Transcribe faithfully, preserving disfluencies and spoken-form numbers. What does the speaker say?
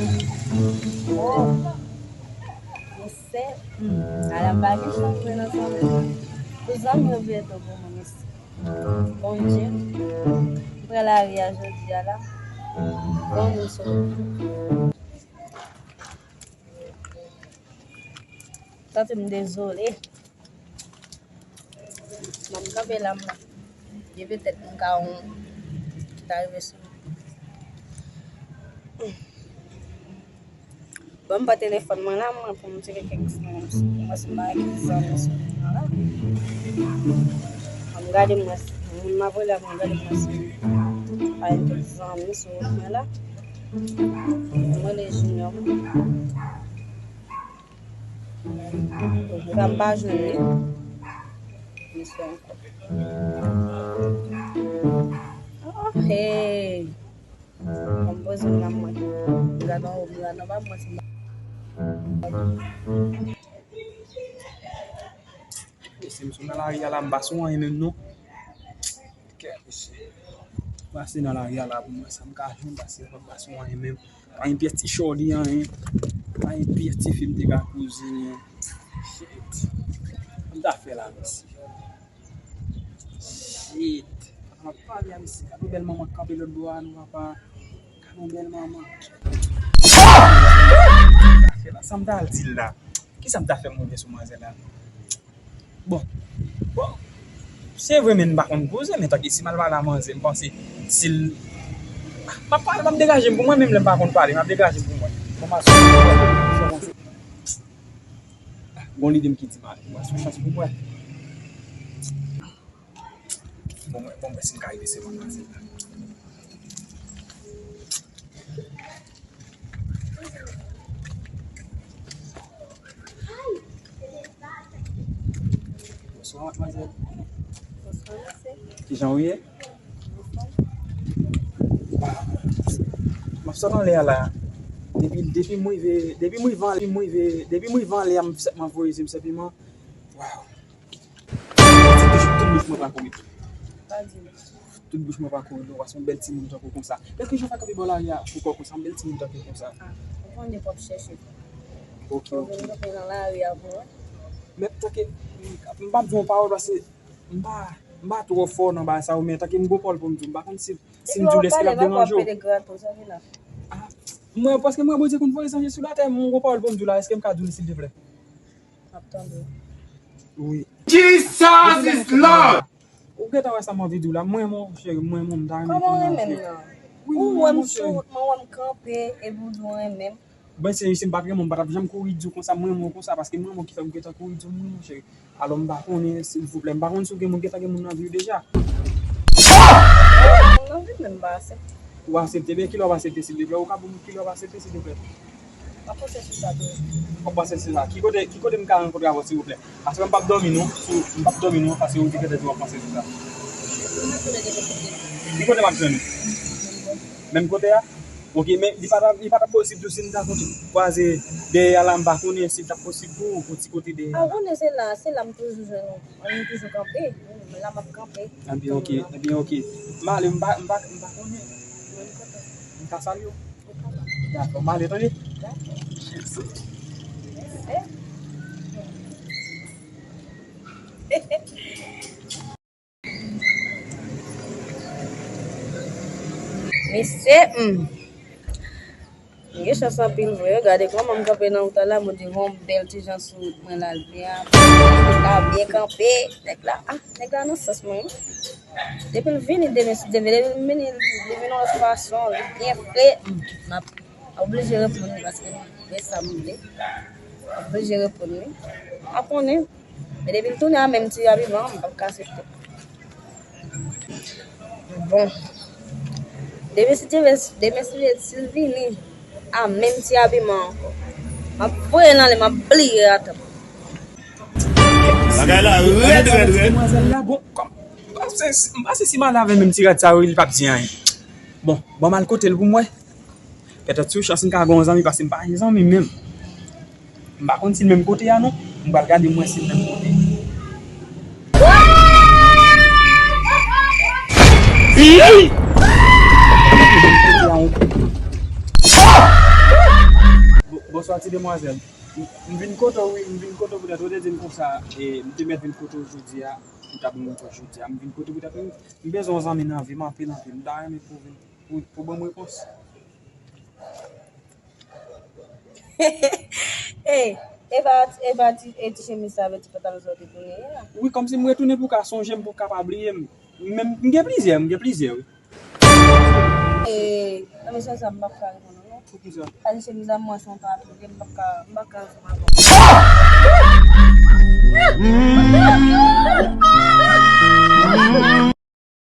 Oh, mesye, hmm, ala m pa gen chans vre nan zanmi. Tout zanmi yo vire do pou mwen, mesye. Bondye, m pran lari a jodi a la. Bon moun sou. Tande m dezole. M ap kanpe la, m, gen petèt m ka yon ki ta rive sou mwen. Bon, m pran telefòn mwen la, mwen, pou m tcheke kèk zanmi, mwen si m pa gen kèk zanmi sou mwen la. An m gade mwen si moun m ap rele a, mwen gade mwen si pa gen kèk zanmi sou mwen la. Mwen rele Junior. Sa m pa jwenn li. Mesye ankò. Oh, hey. Ban m poze m nan mwen. M gade anwo, m gade anba, mwen se m. Mesye, m sou nan lari a la, m pa sou anyen menm non. Kè, mesye. Pase nan lari a la pou mwen, sa m ka jwenn, pase m pa sou anyen menm. Pa gen pyès ti chòdi anyen. Pa gen pyès ti fi m te ka kouzinen. Shit. Sa m ta fè la, mesye? Shit. Sa m ap pale a, mesye? Gade yon bèl manman k kanpe lòt bò a, non, papa. Gade yon bèl manman. Sa m ta fè la? Sa m ta al di l la? Kisa m ta fè m rive sou manzè la? Bon. Bon. Se vre, men m pa konn koze, men tanke si m al pale a manzè, m panse si l, m ap pale, m ap degaje m pou mwen, menm lè m pa konn pale, m ap degaje m pou mwen. Bon, m al sou, gon lide m ki di m ale, m al sou chans pou mwen. Bon, mwen, bon, mwen, si m ka rive se manzè la. Bonswa, madmwazèl. Bonswa, mesye. Kijan w ye? M ap sot anlè a la. Depi, depi m rive, depi m rive anlè, depi m rive, depi m rive anlè a, m sèlman voye zye m senpleman. Waw. Tout bouch mwen pa kouri. Pa di m. Tout bouch mwen pa kouri non, paske yon bèl timoun tankou konsa. Èske jan w fè kanpe bò lari a pou kò konsa, yon bèl timoun tankou konsa? Ah, ou konnen w ap chèche. Ok, ok. Ou vin kanpe nan lari a pou mwen. Men tanke, m p ap di yon pawòl paske m pa, m pa twò fò nan bagay sa yo, men tanke m gon pawòl pou m di w, m pa konn si, si m di w l èske l ap deranje w. Ah, mwen, paske mwen, Bondye konn voye zanje sou latè, m gon pawòl pou m di w la, èske m ka di w li, silteplè? M ap tande w. Wi. Jesus is Lord! Ou gentan wè sa m anvi di w la. Mwen, mon cheri, mwen, mon, m ta renmen konnen. Kòman w renmen m nan? Wi, ou wè m sou wout mwen, ou wè m kanpe, epi w di w renmen m. Bon, cheri, si m pa t renmen w, m pa t ap janm kouri di w konsa, mwen, mon, konsa, paske mwen, mon, ki fè m gentan kouri di w, mwen, mon cheri. Alò, m pa konnen, silvouplè, m pa konn si w gen moun, gentan gen moun nan vi w deja. Nan vi m, men m pa aksepte. Ou aksepte, men kilè w ap aksepte, silvouplè? Ou ka pou m kilè w ap aksepte, silvouplè? M ap panse sou sa tou. W ap panse sou sa. Ki kote, ki kote m ka rankontre avè w, silvouplè? Paske m p ap dòmi, non. Si w, m p ap dòmi, non, paske ou te gentan di w ap panse sou sa. Ki kote m ap jwenn ou? Menm kote a? Ok, men li pa t ap, li pa t ap posib tou si n ta kontre kwaze dèyè a la, m pa konnen si l t ap posib pou ou, yon ti kote dèyè a la. Ah, ou konnen se la, se la m toujou jwenn ou. Mwen, m toujou kanpe. Mwen la, m ap kanpe. Ebyen, ok. Ebyen, ok. M ale, m pa, m pa, m pa konnen. Mwen, m kontan. M ka salye w? Ou kontan. Dakò, m ale, tande? Dakò. Mèsi. Mesye, hmm. M gen chans anpil vre, wi. Gade kòman m kanpe nan wout la, m di yon bèl ti jan sou wout mwen la, l byen, la byen kanpe. Nèg la, ah, nèg la nan sans mwen, wi. Depi l vini demen, si Dye vle, depi l vini, li vin yon lòt fason, li byen fre. Hmm, m ap oblije reponn li paske m gen sa m vle. M oblije reponn li. M pa konnen. Men depi l tounen a menm ti abiman, m p ap ka aksepte. Bon. Demen si Dye vle, demen si Dye, si l vini a menm ti abiman ankò, m ap voye l anlè, m ap bliye atè. Bagay la rèd, rèd, rèd. Demwazèl la, bon, kòm, m panse, m panse si m ale avè menm ti rad sa yo, li p ap di anyen. Bon, ban m al kote l pou m wè. Petèt sou chans m ka gen yon zanmi, paske m pa gen zanmi menm. M pa konn si l menm kote a non. M pral gade m wè si l menm kote. Ii! Kote a yon kou. Pati demwazèl. M m vin kote w, wi, m vin kote w poutèt ou te di m konsa, e m te mèt vin kote w jodi a, ou t ap mwen pòch jodi a. M vin kote w poutèt ou, m bezwen yon zanmi nan vi m anpil, anpil. M ta renmen pou w vin, pou, pou ban m repons. Ey, e pa, e pa ti, e ti chemiz sa avèk ti pantalon sa w te tounen an? Wi, kòmsi m retounen pou w ka sonje m, pou w ka pa bliye m. Men m gen plizyè, m gen plizyè, wi. E, nan mesaj sa, m p ap ka reponn ou non. Poukisa? Paske chemiz la, m wè se yon tan ap rive, m p ap ka, m p ap ka ansanm avè w.